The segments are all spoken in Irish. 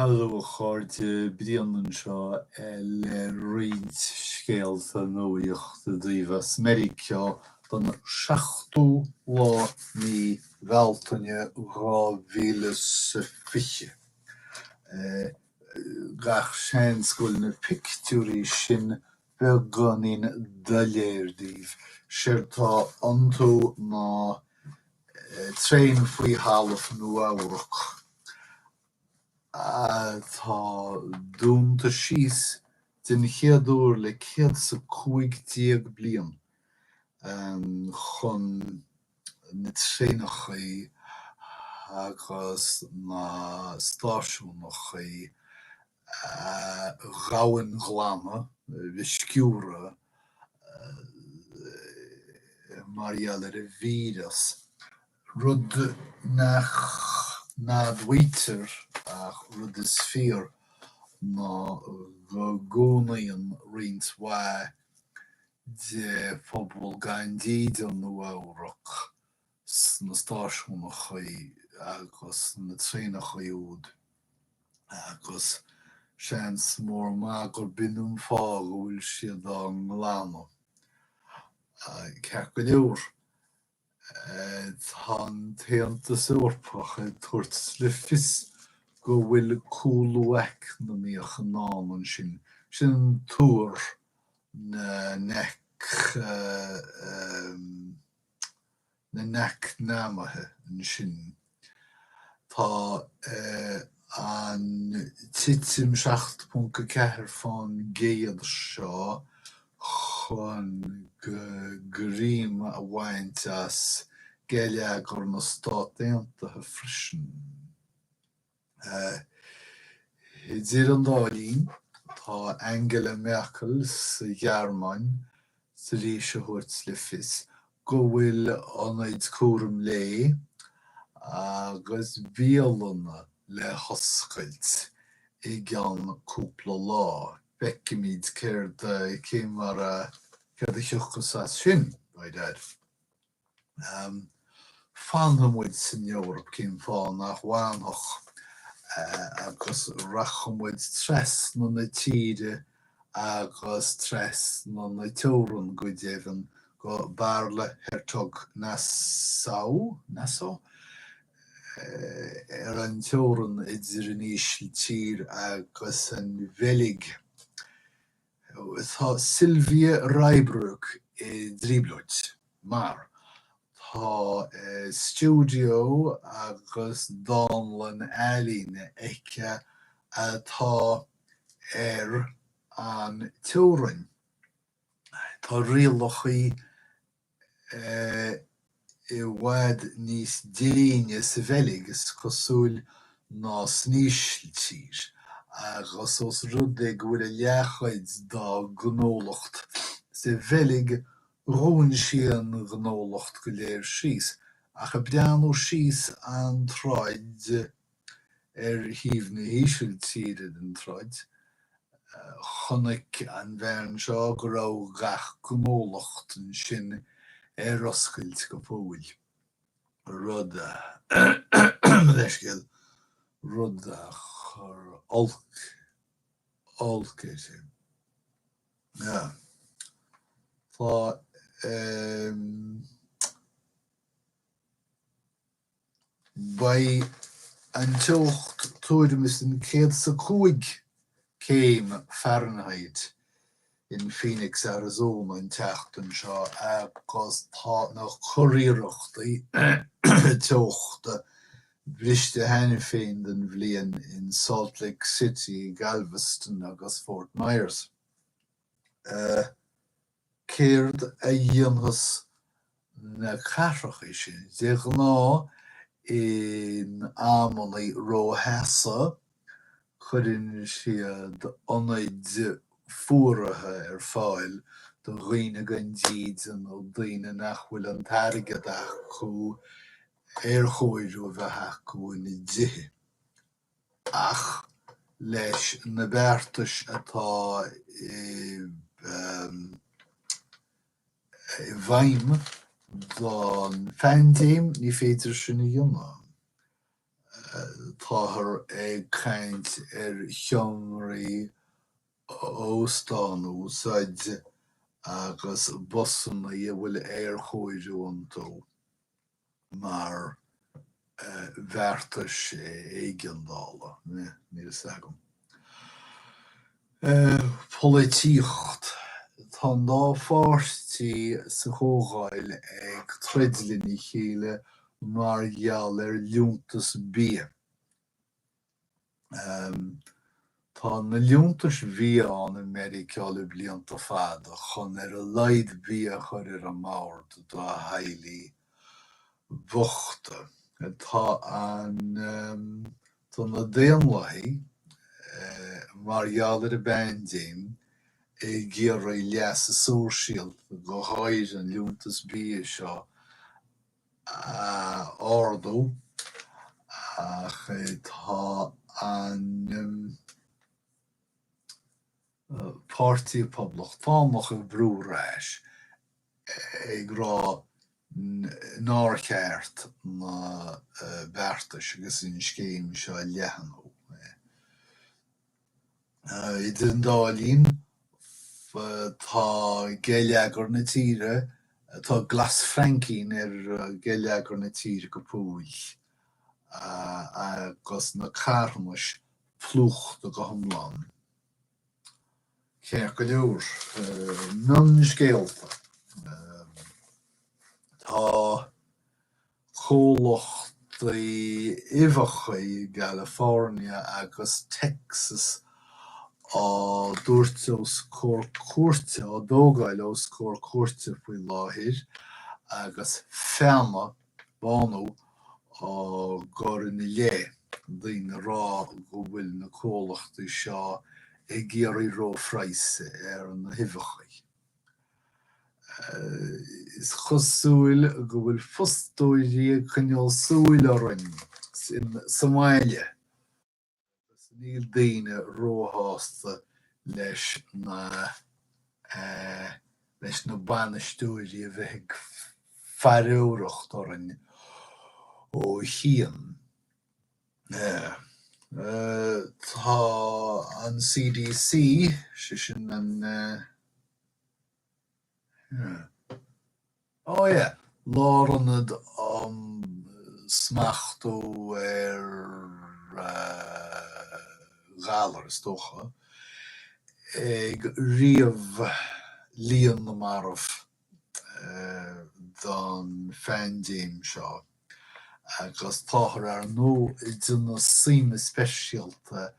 Hello a chairde, Brian anseo le roinnt scéalta nuachta daoibh as Meiriceá don seachtú lá mí Bhealtaine 2020. Gach seans go bhfuil na pictiúirí sin beagáinín doiléir daoibh. Séard tá iontu ná traein faoi thalamh Nua-Eabhrac atá dúnta síos den chéad uair le 115 bliain chun na traenachaí agus na stáisiúnachaí a dhomhanghlanadh, a sciúradh mar gheall ar an víreas, rud nach n-admhaítear ach rud is fíor ná go gcónaíonn roinnt mhaith de phobal gan dídean Nua-Eabhrac sna stáisiúnachaí agus sna traenachaí úd. Agus seans mór maith gurb in an fáth go bhfuil siad á nglanadh. Ceart go leor, tá an tAontas Eorpach ag tabhairt le fios go bhfuil cúlú eacnamaíoch i ndán ansin. Sin tuar na na n-eacnamaithe ansin. Tá an titim 7.4 fán gcéad seo chun greim a bhaint as geilleagar na Stát Aontaithe freisin. Idir an dá linn, tá Angela Merkel sa Ghearmáin tar éis a thabhairt le fios go bhfuil ionaid cúram lae agus bialanna le hoscailt i gceann cúpla lá. Feicfimid céard, cé mar a, céard a thiocfas as sin, by dad. Fanfaidh muid san Eoraip, cén fáth nach bhfanfadh, agus rachaidh muid trasna na tíre agus trasna na teorann go deimhin go Baarle-Hertog-Nassau, Nassau? ar an teorann idir an Ísiltír agus an Bheilg. Tá Sylvia Rybroek i dtrioblóid mar tá stiúideo agus dánlann ealaíne aici atá ar an teorainn. Tá rialachaí i bhfad níos déine sa Bheilg, is cosúil, ná san Ísiltír, agus ós rud é go bhfuil a leathchuid dá gnólacht sa Bheilg, dhún sí an gnólacht go léir síos. Ach ag breathnú síos an tsráid, Ar thaobh na hÍsiltíre den tsráid, chonaic an bhean seo go raibh gach gnólacht ansin ar oscailt go fóill, rud a, mo leithscéal, rud a chuir olc, olc uirthi. Tá, ehm. Beidh an teocht tuairim is an 105 céim Fahrenheit in Phoenix, Arizona an tseachtain seo agus tá na curiarrachtaí teochta briste cheana féin don bhliain in Salt Lake City, Galveston agus Fort Myers. Céard a dhéanfas na cathracha sin? De ghnáth in amanna rótheasa cuireann siad ionaid fuaraithe ar fáil do dhaoine gan dídean nó daoine nach bhfuil an t-airgead acu aerchóiriú a bheith acu ina dtithe. Ach leis na beartais atá i bhfeidhm don phaindéim, ní féidir sin a dhéanamh. Táthar ag caint ar sheomraí óstán a úsáid agus busanna a bhfuil aerchóiriú iontu mar bheartais éigeandála. Níl fhios agam. Polaitíocht. Tá an dá pháirtí sa Chomhdháil ag troid lena chéile mar gheall ar liúntas bia. Tá na liúntais bhia ann i Meiriceá le blianta fada chun ar a laghad bia a chur ar an mbord do theaghlaigh bhochta. Tá an Tá na Daonlathaigh, mar gheall ar an bpaindéim, ag iarraidh leasa sóisialta, go háirithe an liúntas bia seo, a ardú ach tá an Páirtí Poblachtánach ag brú ar ais, ag rá nár cheart na beartais agus an scéim seo a leathnú. Idir an dá linn, tá geilleagar na tíre, tá glasfhraincín ar gheilleagar na tíre go fóill agus na carthanais plúchta go hiomlán. Ceart go leor, mionscéalta. Tá comhlachtaí uibheacha i gCalifornia agus Texas á dtabhairt os comhair cúirte, á dtógáil os comhair cúirte faoi láthair agus feannadh, bánú, á gcur ina leith, daoine ag rá go bhfuil na comhlachtaí seo ag iarraidh róphraghas ar na huibheacha. Is cosúil go bhfuil fostóirí ag coinneáil súil orainn sa mbaile agus níl daoine róshásta leis na leis na bainisteoirí a bheith ag faireoireacht orainn ó chian. Tá an CDC, sé sin an Oh yeah, Lárionad um Smachtú ar Ghalair, is dócha, ag ríomh líon na marbh don phaindéim seo agus táthar ar ndóigh ag déanamh suime speisialta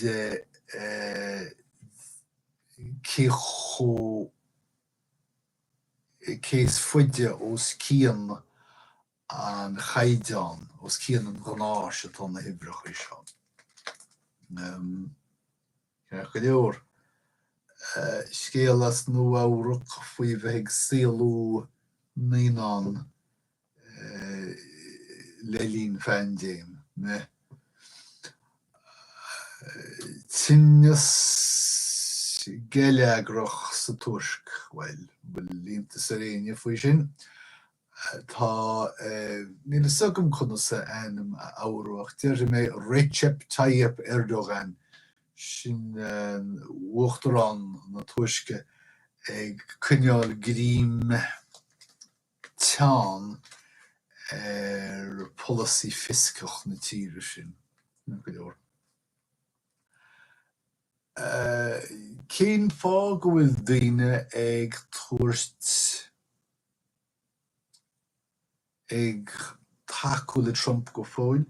de cé chomh cé is faide os cionn an chaighdeáin, os cionn an ghnáis atá na huimhreacha seo. Ceart go leor. Scéal as Nua-Eabhrac faoi bheith ag saolú naíonán le linn phaindéim. Tinneas geilleagrach sa Tuirc, bhuel, an bhfuil iontas ar éinne faoi sin? Tá, níl fhios agam conas a ainm a fhoghrú ach déarfaidh mé Recep Tayyip Erdogan, sin Uachtarán na Tuirce ag coinneáil greim teann ar pholasaí fioscach na tíre sin. Go leor. Cén fáth go bhfuil daoine ag tabhairt, ag tacú le Trump go fóill?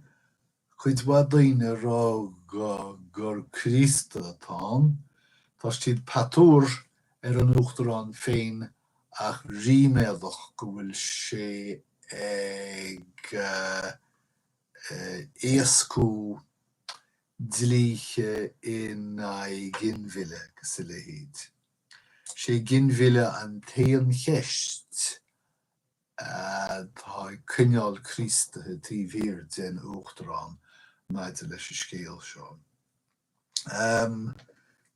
Cuid mhaith daoine ag rá gur Críostaí atá ann. Tá siad patuar ar an Uachtarán féin ach ríméadach go bhfuil sé ag éascú dlíthe in aghaidh ginmhilleadh agus a leithéid. Sé ginmhilleadh an t-aon cheist atá ag coinneáil Críostaithe taobh thiar den Uachtarán maidir leis an scéal seo.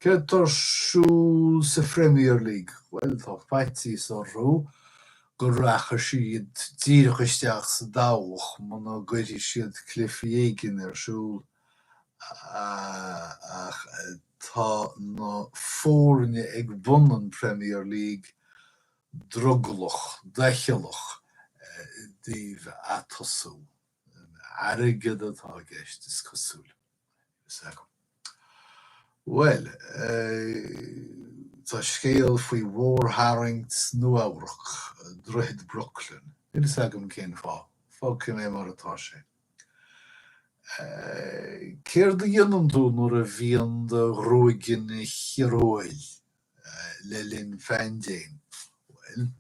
Céard tá ar siúl sa Phrémier League? Bhuel, tá faitíos orthu. Go rachaidh siad díreach isteach sa dabhach muna gcuirfidh siad cluichí éigin ar siúl ach tá na foirne ag bun an Premier League drogallach, doicheallach i dtaobh atosú. Airgead atá i gceist, is cosúil. Níl a fhios agam. Bhuel, tá scéal faoi mhórtharraingt Nua-Eabhrac, Droichead Brooklyn. Níl a fhios agam cén fáth. Fágfaidh mé mar atá sé. Céard a dhéanann tú nuair a bhíonn do ghruaig ina chiaróil le linn phaindéim? Bhuel,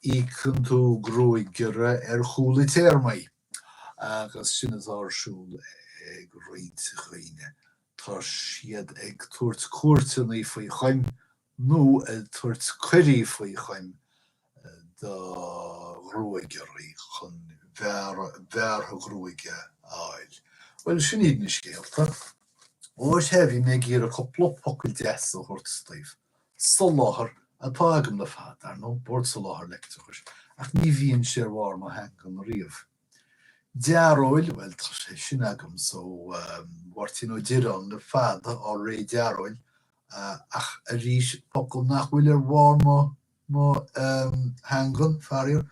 íocann tú gruagaire ar chúl an téarmaí. Agus sin atá ar siúl ag roinnt dhaoine. Tá siad ag tabhairt cuairteanna faoi choim nó ag tabhairt cuirí faoi choim do ghruagairí chun bearrtha gruaige a fháil. Bhuel, sin iad na scéalta. Ó sea, bhí mé ag iarraidh cúpla focal deas a thabhairt daoibh. Soláthar atá agam le fada, ar ndóigh, Bord Soláthair Leictreachais, ach ní bhíonn sé ar bharr mo theangan riamh. Dearóil, bhuel, tá sé sin agamsa ó Mháirtín Ó Direáin le fada, ár ré dearóil, ach arís, focal nach bhfuil ar bharr mo mo theangan, faraor,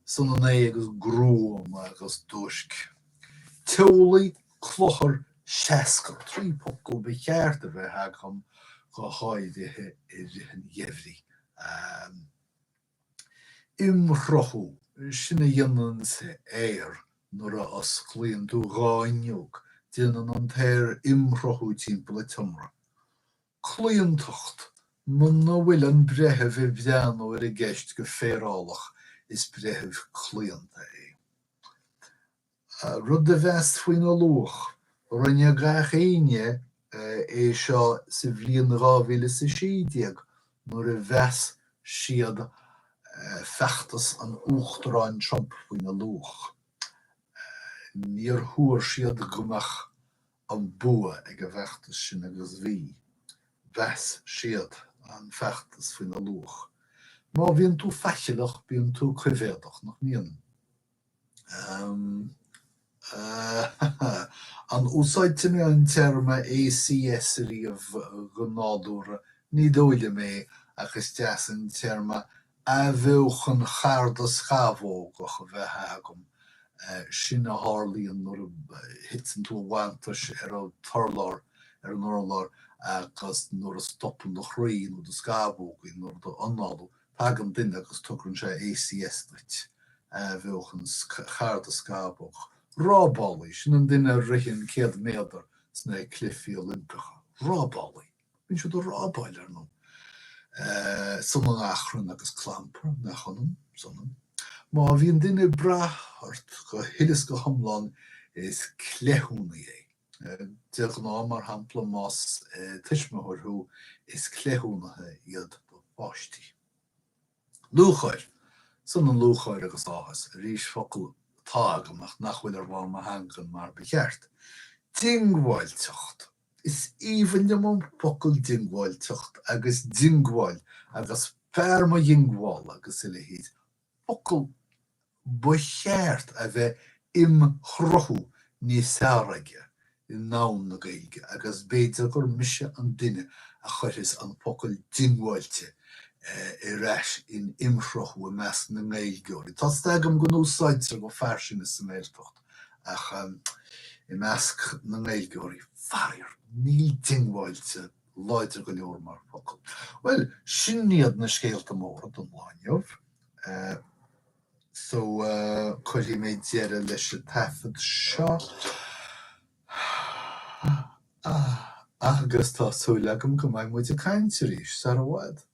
is ionann é agus gruama agus duairc. Teolaí, cluthar, seascair, 3 focal ba cheart a bheith agam, go háirithe i rith an gheimhridh. Imshruthú, sin a dhéanann aer nuair a osclaíonn tú dhá fhuinneog, déanann an t-aer imshruthú timpeall an tseomra. Claontacht, Muna bhfuil an breitheamh ag breathnú ar an gceist go féarálach, is breitheamh claonta é. Rud a mheas faoina luach, Rinne gach éinne é seo sa bhliain 2016 nuair a mheas siad feachtas an Uachtaráin Trump faoina luach. Níor thuar siad go mbeadh an bua ag an bhfeachtas sin agus bhí. Mheas siad an feachtas faoina luach. Má bhíonn tú faichilleach, bíonn tú coimhéadach, nach mbíonn? An úsáidfidh mé an téarma ACS ariamh go nádúrtha? Ní dóigh liom é, ach is deas an téarma Athbheochan chardascamhógach a bheith agam, sin a tharlaíonn nuair a thiteann tú i bhfanntais ar an t-urlár, ar an urlár agus nuair a stopann do chroí nó do scamhógaí nó do análú, tagann duine agus tugann sé ACS duit, athbheochan chardascamhógach. Rábálaí, sin an duine a ritheann 100 méadar sna Cluichí Oilimpeacha. Rábálaí. Bíonn siad ag rábáil, ar ndóigh. Is ionann achrann agus clampar, nach ionann? Is ionann. Má bhíonn duine ag brath ort go huile is go hiomlán, is cleithiúnaí é. De ghnáth, mar shampla, más tuismitheoir thú, is cleithiúnaithe iad do pháistí. Lúcháir. Is ionann lúcháir agus áthas. Arís, focal atá agam ach nach bhfuil ar bharr mo theangan mar ba cheart. Diongbháilteacht. Is aoibhinn liom an focal diongbháilteacht agus diongbháil agus fear mo dhiongbhála agus a leithéid, focal ba cheart a bheith imshruthú níos fearr aige i ndomhan na Gaeilge agus b'fhéidir gur mise an duine a chuirfeas an focal diongbháilte ar ais in imshruthú i measc na nGaeilgeoirí. Tá's agam go n-úsáidtear go fairsinge sa nGaeltacht. Ach i measc na nGaeilgeoirí, faraor, níl diongbháilte láidir go leor mar focal. Bhuel, sin iad na scéalta móra don lá inniu. So, cuirfidh mé deireadh leis an taifead seo. Agus tá súil agam go mbeidh muid ag caint arís sar i bhfad.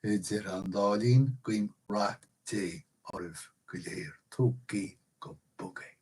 Idir an dá linn, guím rath Dé oraibh go léir. Tógaigí go bog é.